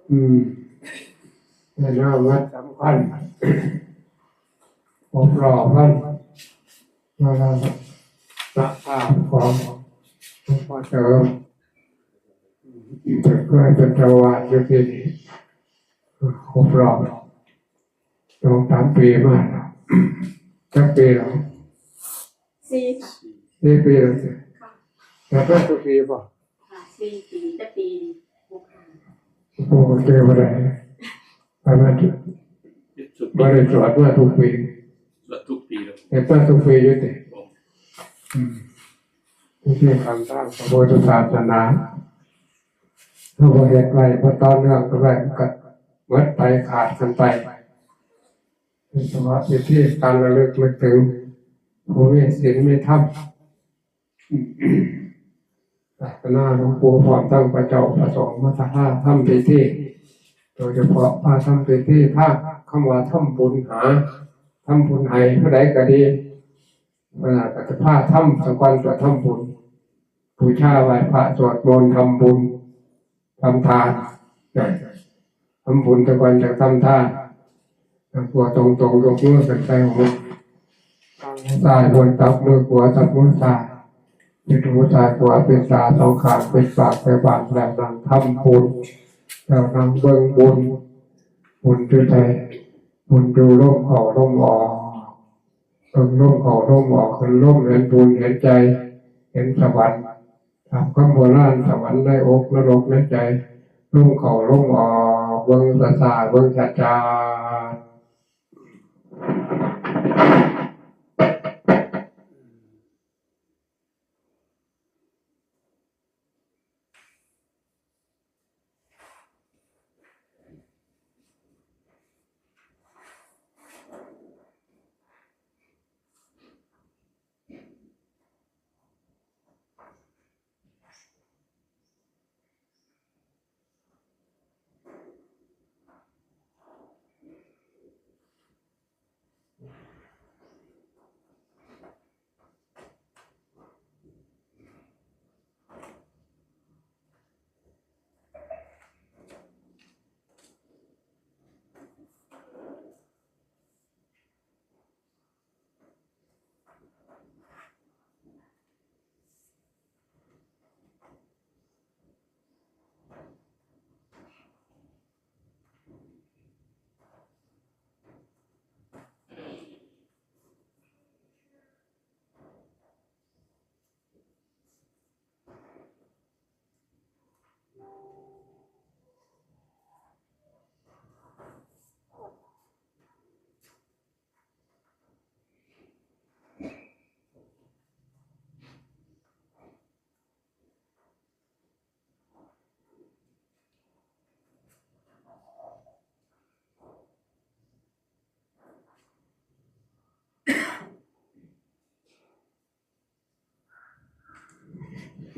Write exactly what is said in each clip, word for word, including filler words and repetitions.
อืม แต่หน้าวัดสำคัญ ครบรอบวันมรณภาพของหลวงพ่อเสริม เพิ่นเคยเป็นเจ้าอาวาสอยู่ที่นี่ ครบรอบ สองสามปีมาแล้ว จักปีแล้ว สี่ค่ะ สี่ปีแล้วสิ ค่ะ แต่ก็ทุกปีป่ะ ค่ะ สี่ปี แต่ปีนี้ หกห้า โอ้โห เจอบ่ได้ ประมาณ บ่ได้สวดมาทุกปี สวดทุกปีแล้ว แต่ก็ทุกปีอยู่ติ อืม ที่ทำสร้างพระพุทธศาสนา ถ้าบ่เฮ็ดไว้ บ่ต่อเนื่องกันไว้ มันก็หมดไป ขาดกันไป โดยเฉพาะพิธีการระลึกนึกถึงผู้มีศีลมีธรรม ศาสนาหลวงปู่พร้อมทั้งพระเจ้าพระสงฆ์มาสร้างทำพิธี โดยเฉพาะพาทำพิธี พาคำว่าทำบุญหา ทำบุญให้ผู้ใดก็ดี เวลาก็จะพาทำสักวันก็ทำบุญ บูชาไหว้พระ สวดมนต์ ทำบุญ ทำทาน นะ ทำบุญสักวันจะทำทาน แล้วก็ตรงๆ ยกมือขึ้นไปหัว ข้างซ้ายบนตัก มือขวาทับมือซ้าย ปิดหูซ้ายขวา ปิดตาสองข้าง ปิดปากใส่บาตร แล้วนั่งทำบุญ แล้วนั่งเบิ่งบุญ บุญอยู่ใส บุญอยู่ลมเข้าลมออก เบิ่งลมเข้าลมออก เห็นลม เห็นบุญ เห็นใจ เห็นสวรรค์ ตามคำโบราณ สวรรค์ในอก นรกในใจ ลมเข้าลมออก เบิ่งช้าๆ เบิ่งช้าๆ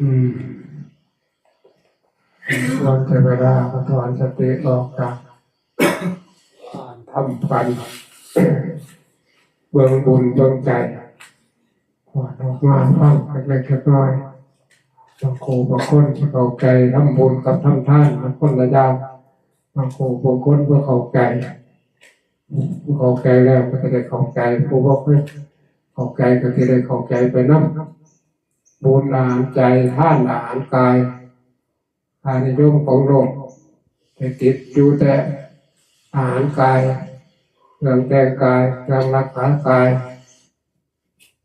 อืม ควรจะเวลาก็ถอนสติออกจากการทำกัน เบิ่งบุญเบิ่งใจ ถอนออกมาฟังเล็กๆน้อยๆ บางครูบางคนที่เข้าใจทำบุญกับทำทานมันคนละอย่าง บางครูบางคนบ่เข้าใจ ผู้เข้าใจแล้วก็จะได้เข้าใจ ผู้บ่เข้าใจก็จะได้เข้าใจไปนำ บุญอาหารใจ ทานอาหารกาย ค่านิยมของโลกไปติดอยู่แต่อาหารกาย เครื่องแต่งกาย เครื่องรักษากาย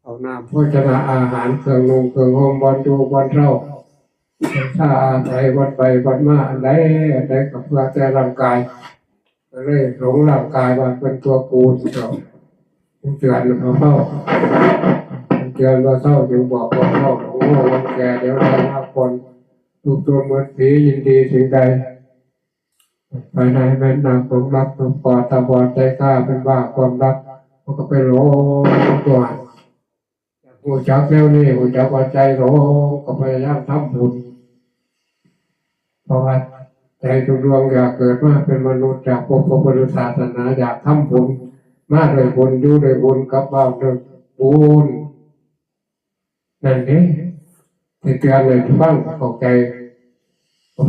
ข้าวน้ำโภชนาอาหาร เครื่องนุ่งเครื่องห่ม บ่อนอยู่บ่อนเซา เป็นท่าอาศัย บ่อนไปบ่อนมา อันใดอันใดก็เพื่อแต่ร่างกาย ก็เลยหลงร่างกายว่าเป็นตัวกู เจ้า มันเตือนเราเศร้า มันเตือนเราเศร้า จึงบอกว่าเศร้า หลงโง่ หลงแก่ เดี๋ยวเราลาคน ทุกข์จนเหมือนผี ยินดีสิ่งใด ภายในแม่นนางหลงรัก หลงปอดตาบอดใจกล้า เป็นบ้าความรัก มันก็ไปหลงตัว รู้จักแนวนี้ รู้จักว่าใจหลง ก็พยายามทำบุญ เพราะว่าใจทุกดวงอยากเกิดมาเป็นมนุษย์ อยากพบพระพุทธศาสนา อยากทำบุญ มาด้วยบุญ อยู่ด้วยบุญ กลับบ้านด้วยบุญ นั่นเอง ที่เตือนให้ฟังเข้าใจ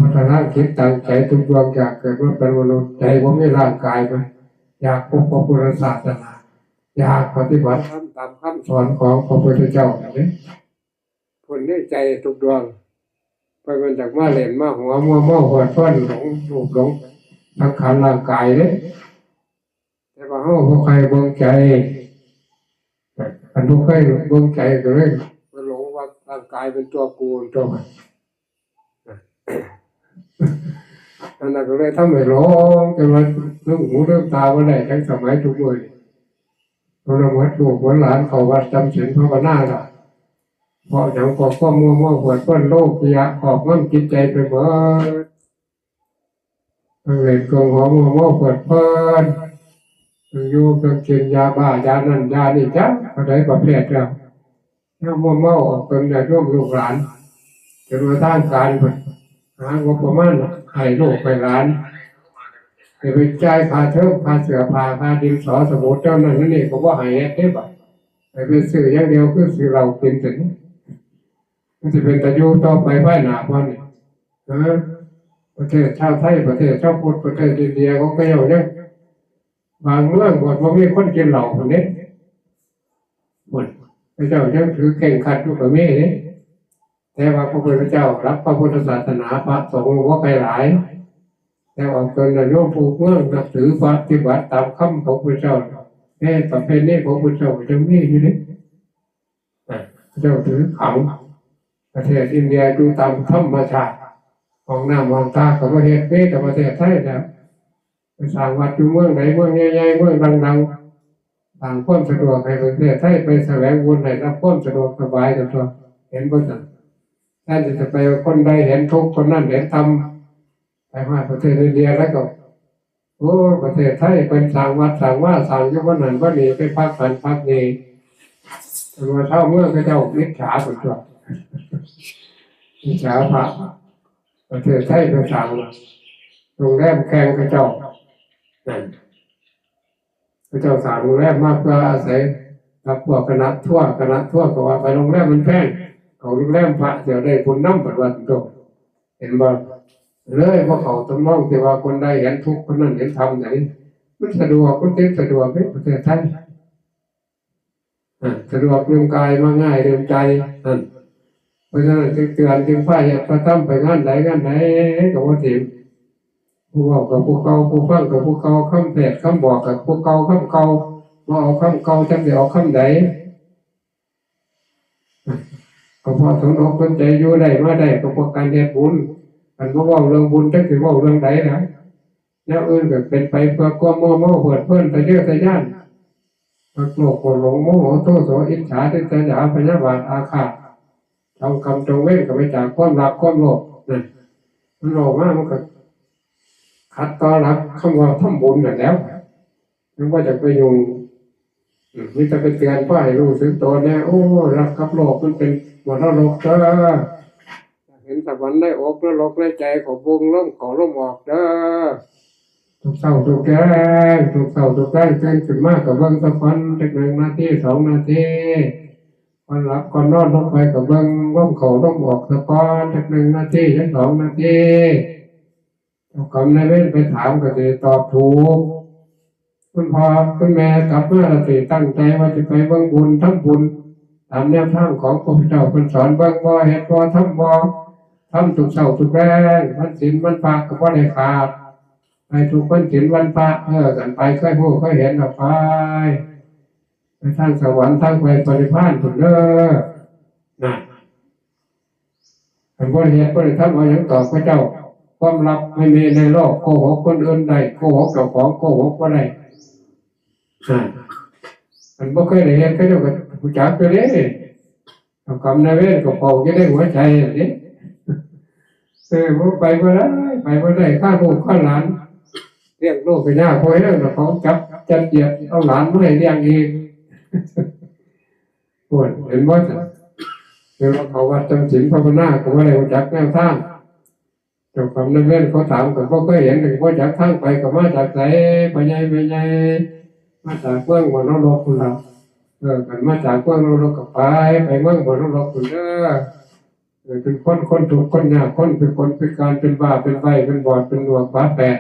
พัฒนาจิตตั้งใจทุกดวงอยากเกิดมาเป็นมนุษย์ ใจบ่มีร่างกายไหม อยากพบพระพุทธศาสนา อยากปฏิบัติธรรมตามคำสอนของพระพุทธเจ้านี่ คนในใจทุกดวง ไปมันจากมาเล่นมาหัวมัวเมาหวดฟ้อนหลงรูปหลงสังขารร่างกายเลย แต่ว่าเฮาบ่ใครเบิ่งใจ อันบ่เคยเบิ่งใจก็เลยมาหลงว่าร่างกายเป็นตัวกูตัวมัน อันนั้นก็เลยทำให้หลงจนว่าลืมหูลืมตาบ่ได้ทั้งสมัยทุกมื้อนี้ คนละหมดลูกหมดหลานเข้าวัดจำศีลภาวนาล่ะ เพราะหยังก็ความมัวเมาหวดฟ้อนโลภะครอบงำจิตใจไปหมด เครื่องเล่นเครื่องหอมมัวเมาเพลิดเพลิน เครื่องอยู่เครื่องกินยาบ้ายานั่นยานี่จ้ะ ก็ได้ประเภทแล้ว แล้วมัวเมาออกเป็นญาติโยมลูกหลาน จนว่าทางการเพิ่นหางบประมาณให้ลูกให้หลาน จะไปจ่ายค่าเทอมค่าเสื้อผ้าค่าดินสอสมุดเจ้านั่นนี่ก็บ่ให้เฮ็ดได้บัด ให้ไปซื้ออย่างเดียวคือซื้อเหล้ากินเสร็จ มันจะเป็นตาอยู่ต่อไปภายหน้าบ่นี่ ฮะ ประเทศชาวไทย ประเทศชาวพุทธ ประเทศอินเดียเขาก็ยังเนี่ย บางเมืองบ่บ่มีคนกินเหล้าคนนี้ พุ้น พระเจ้ายังถือเคร่งครัดอยู่ก็มีเด้ แต่ว่าพระพุทธเจ้ารับพระพุทธศาสนา พระสงฆ์บ่ใครหลาย แต่ว่าเพิ่นน่ะโยมผู้เมืองนับถือปฏิบัติตามคำของพระเจ้า แม่ประเพณีของพระเจ้ายังมีอยู่เด้ อ่ะ พระเจ้าถือขัง ประเทศอินเดียอยู่ตามธรรมชาติ ห้องน้ำห้องท่าก็บ่เฮ็ด มีแต่ประเทศไทยนะ ไปสร้างวัดอยู่เมืองไหน เมืองใหญ่ๆ เมืองดังๆ สร้างความสะดวกให้ประเทศไทย ไปแสวงบุญให้รับความสะดวกสบายกันตัว เห็นบ่ซั่น แทนที่จะไปคนใดเห็นทุกข์ คนนั้นเห็นธรรม ไปฮอดประเทศอินเดียแล้วก็ โอ้ ประเทศไทยเพิ่นสร้างวัดสร้างวา สร้างอยู่บ่นั่นบ่นี่ ไปพักหั้นพักนี่ แต่ว่าชาวเมืองเขาเจ้าอิจฉาพุ้นตัว อิจฉาพระ ประเทศไทยเพิ่นสร้างโรงแรมแข่งเขาเจ้า นั่น เขาเจ้าสร้างโรงแรมมาเพื่ออาศัยรับพวกคณะทัวร์ คณะทัวร์ก็ว่าไปโรงแรมมันแพง เข้าโรงแรมพระเสียได้บุญนำ เพิ่นว่าซั่นตัว เห็นบ่ เลยบ่เข้าทำนองที่ว่าคนใดเห็นทุกข์ คนนั้นเห็นธรรมไหน มันสะดวก มันติดสะดวกในประเทศไทย อ่ะ สะดวกเรื่องกายมาง่ายเรื่องใจนั่น เพราะฉะนั้นจึงเตือน จึงพาเฮ็ดพาทำ ไปงานใดงานใดก็บ่ถิ่ม ผู้เว้ากับผู้เก่า ผู้ฟังกับผู้เก่า คำเทศน์คำบอกกับผู้เก่า คำเก่า บ่เอาคำเก่า จักสิเอาคำใด ก็เพราะสนอกสนใจอยู่ได้มาได้ ก็เพราะการเฮ็ดบุญ คันบ่เว้าเรื่องบุญ จักสิเว้าเรื่องใดล่ะ แนวอื่นก็เป็นไปเพื่อความมัวเมาเพลิดเพลิน ทะเยอทะยาน มักโลภโกรธหลง โมโหโทโส อิจฉา ริษยา พยาบาท อาฆาต จองกรรมจองเวรก็มาจากความรักความโลภนั่น มันโลภมามันก็ขัดต่อหลักคำว่าทำบุญนั่นแหล้ว มันบ่อยากไปยุ่ง อืม มีแต่ไปเตือนพาให้รู้สึกตัวแน่ โอ้ รักกับโลภมันเป็นบ่อนรกเด้อ เห็นสวรรค์ในอกนรกในใจ ก็บ่งลมเข้าลมออกเด้อ ทุกเช้าทุกแลง ทุกเช้าทุกแลง ตื่นขึ้นมาก็เบิ่งซะก่อน จักหนึ่งนาที สองนาที ก่อนหลับก่อนนอนลงไปก็เบิ่งลมเข้าลมออกซะก่อน จักหนึ่งนาที จักสองนาที เจ้ากรรมนายเวรไปถามก็สิตอบถูก คุณพ่อคุณแม่กลับมาแล้วสิตั้งใจว่าสิไปเบิ่งบุญทำบุญ ตามแนวทางของพระพุทธเจ้าเพิ่นสอน เบิ่งบ่ เฮ็ดบ่ ทำบ่ ทำทุกเช้าทุกแลง วันศีลวันพระก็บ่ได้ขาด ไปทุกวันศีลวันพระ เออ คันไปเคยฮู้เคยเห็นก็ไป ไปทางสวรรค์ ทางไปพระนิพพานพุ้นเด้อ นั่น คันบ่ได้เฮ็ดบ่ได้ทำ เอาหยังตอบพระเจ้า ความลับไม่มีในโลก โกหกคนอื่นได้ โกหกเจ้าของโกหกบ่ได้ อ่า คันบ่เคยได้เฮ็ด เขาเจ้าก็รู้จักอยู่เด้ เจ้ากรรมนายเวรก็เฝ้าอยู่ในหัวใจนั่นเด้ เออ บ่ไปบ่ได้ ไปบ่ได้ ฆ่าลูกฆ่าหลาน เลี้ยงลูกก็ยากพอแฮง แล้วเขาจับจัดเยียดเอาหลานมาให้เลี้ยงอีก โอ้ย เห็นบ่จ้ะ คือว่าเขาวัดจำศีลภาวนาก็บ่ได้รู้จักแนวทาง เจ้ากรรมนายเวรเขาถามก็บ่เคยเห็น ก็บ่จักทางไป ก็มาจากไส พ่อใหญ่แม่ใหญ่ มาจากเมืองบ่อนรกพุ้นล่ะ เออ คันมาจากเมืองนรกก็ไป ไปเมืองบ่อนรกพุ้นเด้อ เกิดเป็นคน คนทุกข์คนยาก คนเป็นคนพิการ เป็นบ้าเป็นใบ้ เป็นบอดเป็นหนวกฝาแฝด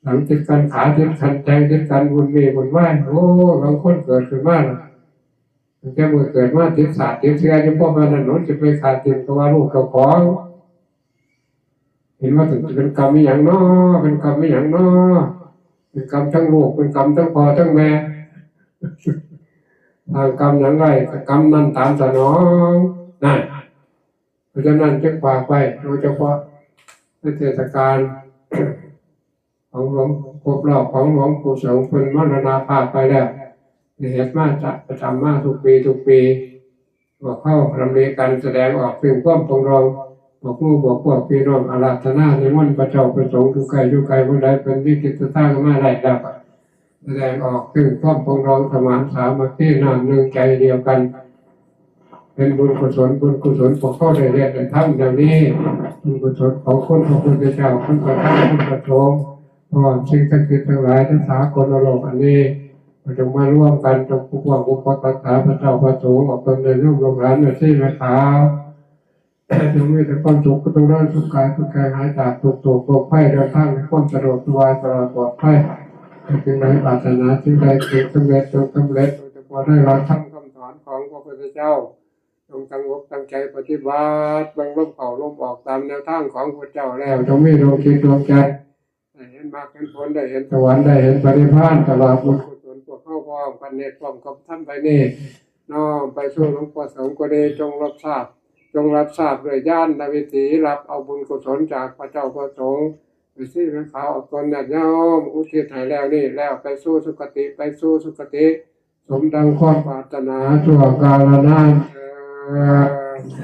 หลังติดกัน ขาติดกัน แข้งติดกัน วุ่นเววุ่นวาย โอ้ บางคนเกิดขึ้นมาน่ะ ตั้งแต่เมื่อเกิดมาติดสาดติดเชื้ออยู่ พวกมันนั่นหนจะไปขาดติดก็ว่าลูกเจ้าของ เห็นว่าถึงเป็นกรรมอีหยังน้อ เป็นกรรมอีหยังน้อ เป็นกรรมทั้งลูก เป็นกรรมทั้งพ่อทั้งแม่ ทางกรรมหยังไงกรรมนั้นตามสนอง นั่น เพราะฉะนั้นจึงฝากไว้ โดยเฉพาะในเทศกาลของหลวง ครบรอบของหลวงปู่เสงเพิ่นมรณภาพไปแล้ว ได้เฮ็ดมาจะประจำมาทุกปีทุกปี พวกเฮาลำเลียงกันแสดงออกถึงความปรองดอง บอกหมู่บอกพวกพี่น้องอาราธนานิมนต์พระเจ้าพระสงฆ์อยู่ใกล้อยู่ไกล ผู้ใดเป็นวิกฤตทางมาได้แล้วก็แสดงออกถึงความปรองดองสมานสามัคคี น้ำหนึ่งใจเดียวกัน เป็นบุญกุศล บุญกุศลพวกเขาได้เรียนได้ทำอย่างนี้ บุญกุศลของคุณพระพุทธเจ้า คุณพระธรรม คุณพระสงฆ์ พร้อมสิ่งศักดิ์สิทธิ์ทั้งหลายทั้งสากลโลกอันนี้ ก็จงมาร่วมกัน จงปกป้องปกปักรักษาพระเจ้าพระสงฆ์ ออกตนเดินร่วมลงหลานแม่ชีแม่ขาว จงมีแต่ความสุข ก็ต้องได้สุขกายสุขใจ หายจากทุกข์โศกโรคภัย เดินทางด้วยความสะดวกสบาย ตลอดปลอดภัย สิ่งใดปรารถนาสิ่งใด จงสำเร็จ จงสำเร็จ โดยเฉพาะได้รับธรรมคำสอนของพระพุทธเจ้า จงตั้งอกตั้งใจปฏิบัติ เบิ่งลมเข้าลมออกตามแนวทางของพระเจ้าแล้ว จงมีดวงจิตดวงใจ ได้เห็นมรรคเห็นผล ได้เห็นสวรรค์ ได้เห็นพระนิพพาน ตลอดบุญกุศลพวกเฮาพร้อมกัน เนตรพร้อมกับทำไปนี่ น้อมไปสู่หลวงพ่อสงฆ์ก็ดี จงรับทราบ จงรับทราบด้วยญาณวิถี รับเอาบุญกุศลจากพระเจ้าพระสงฆ์ ไปที่แม่ขาวออกตนญาติโยม อุทิศให้แล้วนี่ แล้วไปสู่สุคติ ไปสู่สุคติ สมดังความปรารถนาชั่วกาลนานเทอญ